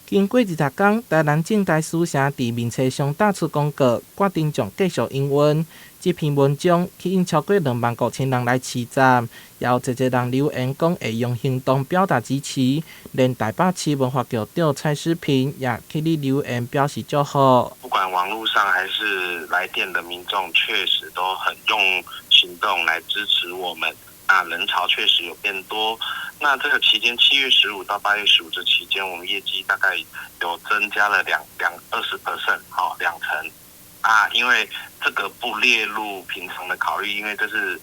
經過20工，台南政大書城佇面冊上打出廣告，決定將繼續營運。這篇文章吸引超過25,000人來揤讚，也有濟濟人留言講會用行動表達支持。連台北市文化局長蔡詩萍也去咧留言表示祝賀。不管網路上還是來店的民眾，確實都很用行動來支持我們。那人潮確實有變多。那這個期間，7月15到8月15這期間，我們業績大概有增加了兩兩20%，好兩成。啊，因為這個不列入平常的考慮，因為這是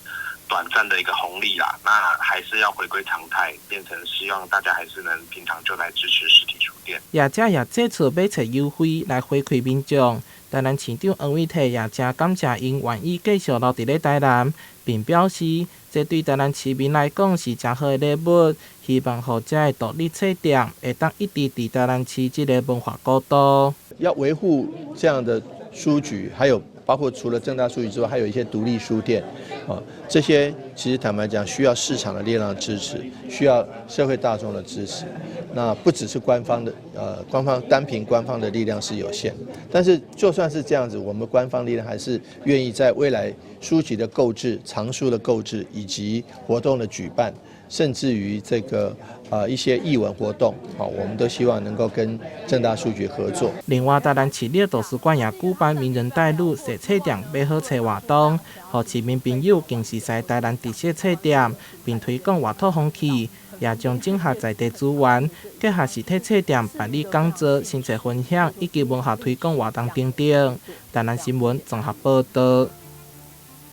短暫的一個紅利啦。那還是要回歸常態，變成希望大家還是能平常就來支持實體書店。業者也祭出買冊優惠來回饋民眾。台南市長黃偉哲也誠感謝𪜶願意繼續留佇咧台南，並表示這對台南市民來講是誠好的禮物，希望予遮的獨立冊店會當一直佇台南市這个文化古都。要維護這樣的書局，還有包括除了政大書局之外，還有一些獨立書店，啊，這些其實坦白講，需要市場的力量支持，需要社會大眾的支持。那不只是官方的，官方單憑官方的力量是有限，但是就算是這樣子，我們官方力量還是願意在未來書籍的購置、藏書的購置以及活動的舉辦，甚至於這個一些藝文活動，好，我們都希望能夠跟政大書局合作。另外，台南市立圖書館也舉辦名人帶路踅冊店買好冊活動，予市民朋友認識台南特色冊店，並推廣閱讀風氣，也將整合在地資源，結合實體冊店辦理講座、新冊分享以及文化推廣活動等等。台南新聞綜合報導。